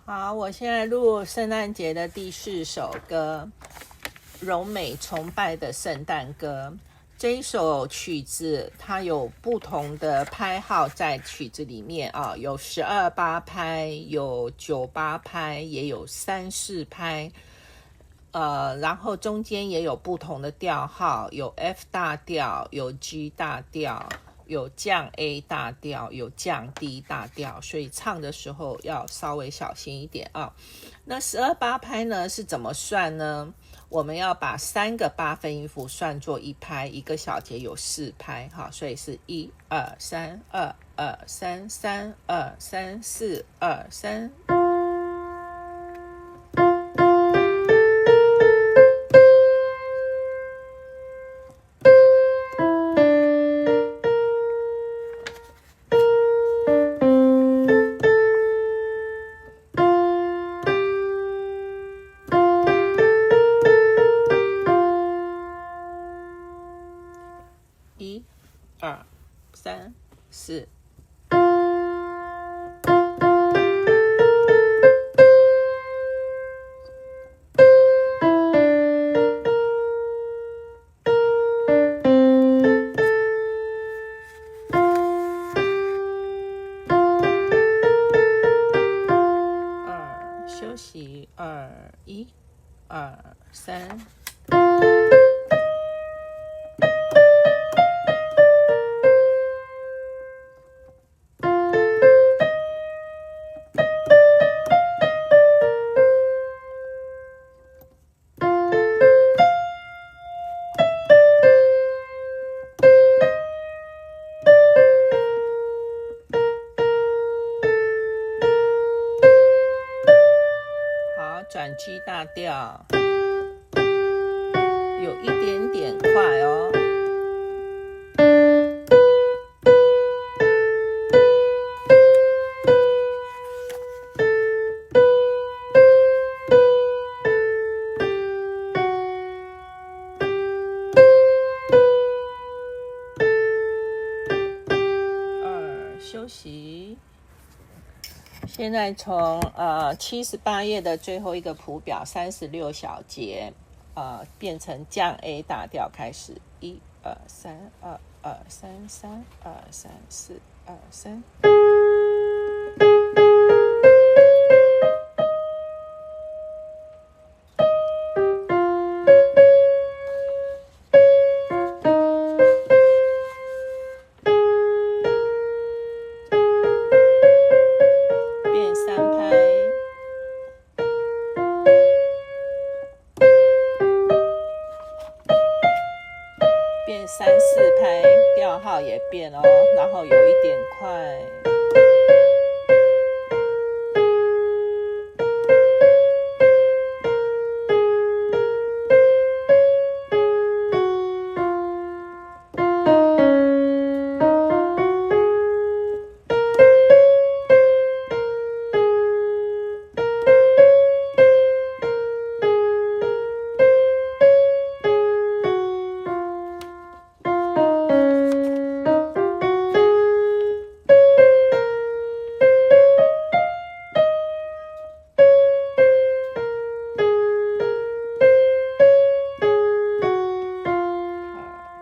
好，我现在录圣诞节的第四首歌，《荣美崇拜的圣诞歌》。这一首曲子它有不同的拍号在曲子里面啊，有12/8拍，有9/8拍，也有3/4拍。然后中间也有不同的调号，有 F 大调，有 G 大调，有降 A 大调，有降 D 大调，所以唱的时候要稍微小心一点啊。那十二八拍呢是怎么算呢？我们要把三个八分音符算作一拍，一个小节有四拍，哈，所以是一二三二二三三二三四二三。一、二、三、四。二，休息，二，一，二，三。好，转 G 大调，有一点点快哦。二，休息。现在从78页的最后一个谱表36小节，变成降 A 大调开始，一二三二二三三二三四二三。变三拍，变3/4拍，调号也变哦，然后有一点快。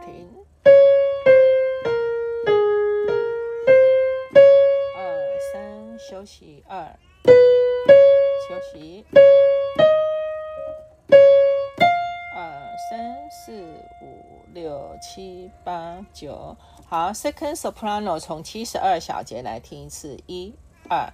停。二三，休息，二，休息。二三四五六七八九，好，second soprano 从72小节来听一次，一二。